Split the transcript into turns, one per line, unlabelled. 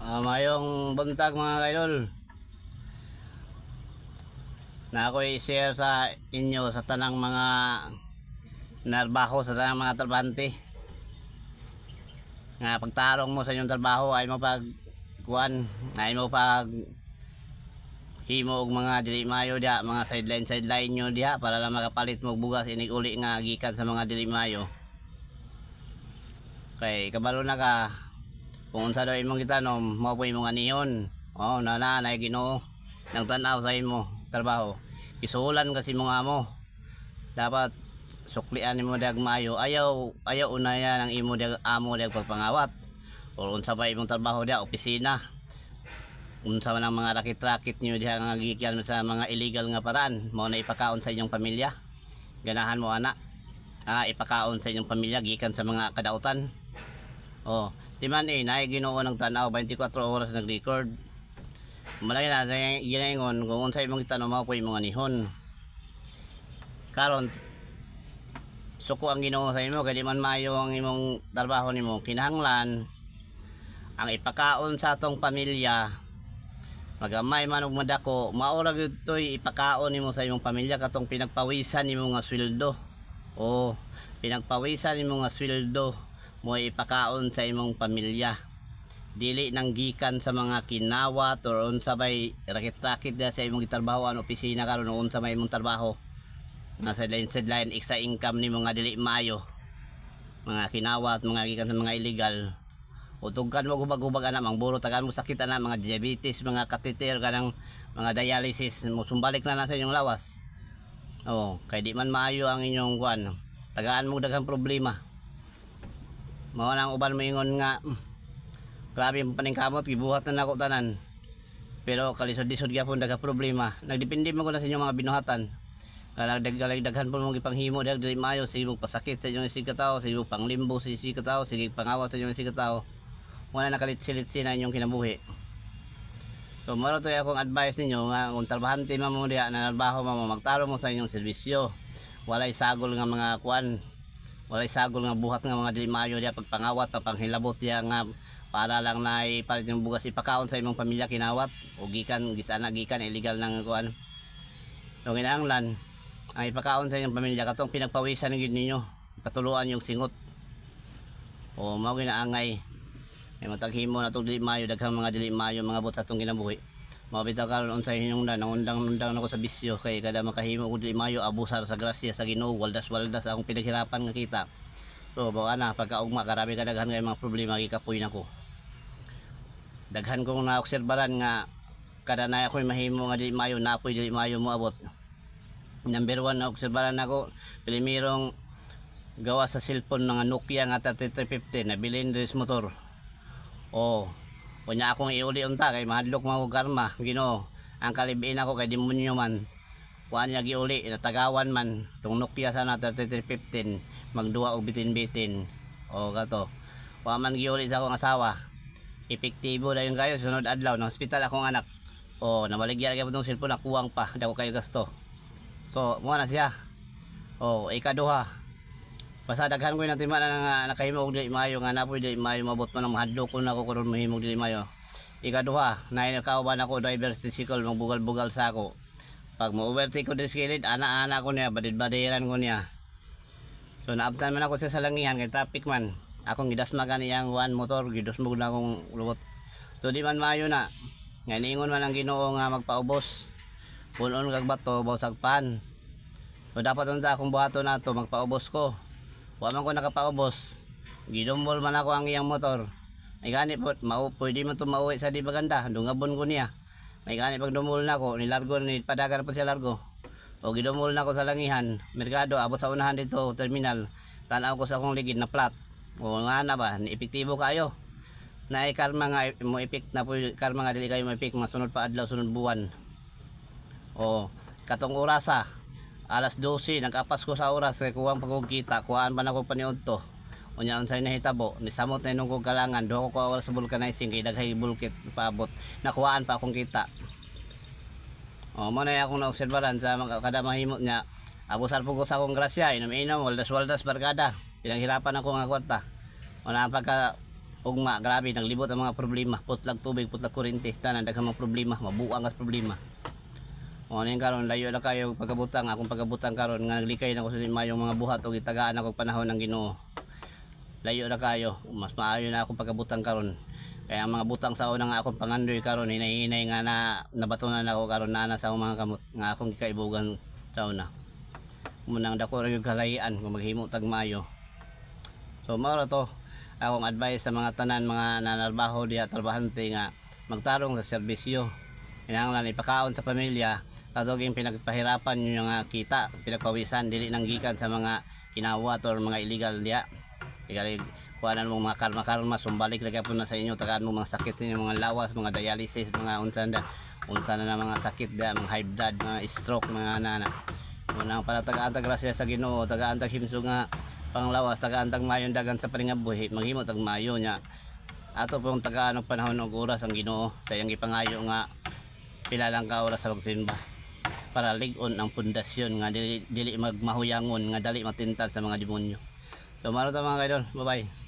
Mayong buntag, mga kaidol. Na ako i-share sa inyo, sa tanang mga narbaho, sa tanang mga trabahante. Nga pagtarong mo sa inyong trabaho ay mo pag kuan, ay mo pag himo og mga dili mayo diha, mga sideline sideline nyo diha para lang makapalit mo og bugas inig uli nga gikan sa mga dili mayo. Kay kabalo na ka kung unsa daw imong gitanom, mao po imong anihon. Oh, na na na Ginoo nang tan-aw sa imo trabaho. Isulan kasi imong amo. Dapat suklian nimo dag maayo. Ayaw ayaw unaya ng imo dag amo dag pagpangawat. O unsa pa imong trabaho diha, opisina. Unsa man ang mga rakit-rakit niyo diha nga gikan sa mga illegal nga paraan, mao na ipakaon sa inyong pamilya. Ganahan mo ana. Ipakaon sa inyong pamilya gikan sa mga kadautan. Oh, timan eh, naay Ginoo ng tanaw, 24 oras nag-record. Malay na, sa ginaingon, kung unsa imong gitanom, mao po imong anihon. Karon, suko ang Ginoo sa imo, kay di man maayo ang imong trabaho nimo. Kinahanglan, ang ipakaon sa atong pamilya, magamay man og madako, mao ra gyud to'y ipakaon nimo sa imong pamilya katong pinagpawisan nimo nga sweldo. Oh, pinagpawisan nimo nga sweldo mo ipakaon sa imong pamilya. Dili nang gikan sa mga kinawat or unsa bay rakit-rakit diha sa imong gitrabahoan, opisina karon, o unsa may imong trabaho. Nga sideline sideline extra income nimo nga dili maayo. Mga kinawat, mga gikan sa mga illegal. O tugkan mo hubag-hubag ana, mangburo tagaan mo sakit ana, mga diabetes, mga catheter, kanang mga dialysis, mo sumbalik na na sa inyong lawas. Oh, kay di man maayo ang inyong kuan. Tagaan mo daghang problema. Mao nang uban moingon nga, "Grabe ang paningkamot, gibuhat na nako tanan." Pero kalisod-lisod gyapon, daghang problema. Nagdepende man ko na sa inyong mga binuhatan. Kalag dag daghan po mong gipanghimo dag dili maayo, sige pasakit sa inyong isig katao, sige panglimbo sa isig katao, sige pangawat sa inyong isig katao. Wala nakalitsi-litsi na inyong kinabuhi. So mao to akong advice ninyo nga kung trabahante man mo diha, nanarbaho man mo, magtarong mo sa inyong serbisyo. Walay sagol nga mga kuan. Walay sagol nga buhat nga mga dili maayo diha, pagpangawat, pagpanghilabot diha nga para lang na ipalit yung bugas ipakaon sa imong pamilya, kinawat o gikan gisana gikan illegal nang kuan. So kinahanglan ang ipakaon sa inyong pamilya katong pinagpawisan gyud ninyo, patuluan yung singot. O mao ginaangay. Ay mataghimo na tong dili maayo, daghang mga dili maayo mga bot sa atong kinabuhi. Mao bitaw karon unsay hinungdan, nangundang-undang nako sa bisyo kay kada makahimo og dili maayo, abusar sa grasya sa Ginoo, waldas-waldas akong pinaghirapan nga kita. So bawa na pagkaugma, karami kadaghan kay mga problema, gikapoy nako. Daghan kong naobserbaran nga kada na ako'y mahimo nga dili maayo, napoy dili maayo moabot. Number one na obserbaran nako, primerong gawa sa cellphone nga Nokia nga 3350 nabilin diri sa motor. Oh, unya akong iuli unta kay mahadlok mga ko karma, Ginoo. Ang kalibiin ako kay demonyo man. Kuan niya giuli, natagawan man tong Nokia sana 3315, magduwa og bitin-bitin. O kato. Wa man giuli sa akong asawa. Epektibo dayon kayo sunod adlaw na hospital akong anak. Oh, nabaligya gyapon tong cellphone, nakuwang pa, dako kayo gasto. So, mo na siya. Oh, ikaduha. Basta daghan ko yung natima na nga nakahimo og dili maayo nga napoy dili maayo mabot mo nang mahadlok ko na ako karon mahimo og dili maayo. Ikaduha, na nakauban ako driver tricycle, magbugal-bugal sa ako. Pag mo-overtake ko diri sa kilid, ana-ana ko niya, badid-badiran ko niya. So naabtan man ako sa salangihan kay traffic man. Akong gidasma gani ang one motor, gidusmog na akong lubot. So di man maayo na. Nga niingon man ang Ginoo nga magpaubos. Punon kag bato, bawsag pan. So dapat unta akong buhaton nato, magpaubos ko. Wa man ko nakapaubos. Gidumbol man ako ang iyang motor. May gani po, mau, pwede man to mauwi sa di maganda. Dungabon ko niya. May gani pag dumol na ako, nilargo, ni padagan po siya largo. O gidumol na ako sa langihan, merkado, abot sa unahan dito, terminal. Tanaw ko sa akong ligid na flat. O nga na ba, ni epektibo kayo. Na karma nga mo epek na po, karma nga dili kayo mo epek mga sunod pa adlaw, sunod buwan. O katong orasa, alas 12, nag-apas ko sa oras kay kuwang pag kita, kuhaan pa na ko paniud to. Unya unsay nahitabo, nisamot na inong kong kalangan, duha ko oras sa vulcanizing kay daghay bulkit paabot. Nakuhaan pa akong kita. O mo na akong naobserbaran sa mga kada mahimo niya. Abusar po ko sa akong grasya, inom-inom, waldas-waldas barkada. Pinaghirapan ako nga kwarta. Una pagka Ugma, grabe, naglibot ang mga problema. Putlag tubig, putlag kuryente, tanan daghang mga problema, mabuang ang problema. O ano yung karon, layo na kayo pagkabutang, akong pagkabutang karon nga naglikay na ko sa mayong mga buhat og gitagaan ako og panahon ng Ginoo. Layo na kayo, mas maayo na akong pagkabutang karon. Kaya ang mga butang sa una nga akong pangandoy karon, hinay-hinay nga na nabatunan ako karon na sa akong mga kamot nga akong gikaibugan sa una. Munang dako ra gyud kalahian kung maghimo tag maayo. So mao ra to akong advice sa mga tanan mga nanarbaho diha, trabahante nga magtarong sa serbisyo. Kinahanglan ipakaon sa pamilya katong pinagpahirapan yung nga kita, pinagpawisan, dili nang gikan sa mga kinawat or mga illegal diha. Igali kuhanan mo mga karma-karma, sumbalik lagi po na sa inyo, tagaan mo mga sakit sa inyong mga lawas, mga dialysis, mga unsa na mga sakit da, mga high blood, mga stroke, mga nana. Unang para tagaan tag grasya sa Ginoo, tagaan tag himsog nga panglawas, tagaan tag mayon dagan sa paningabuhi, maghimo tag mayo nya. Ato pong tagaan og panahon og oras ang Ginoo sa iyang gipangayo nga pila lang ka oras sa pagsimba para lig-on ang pundasyon nga dili, dili magmahuyangon, nga dali matintal sa mga demonyo. So maro ta, mga kaidol. Bye bye.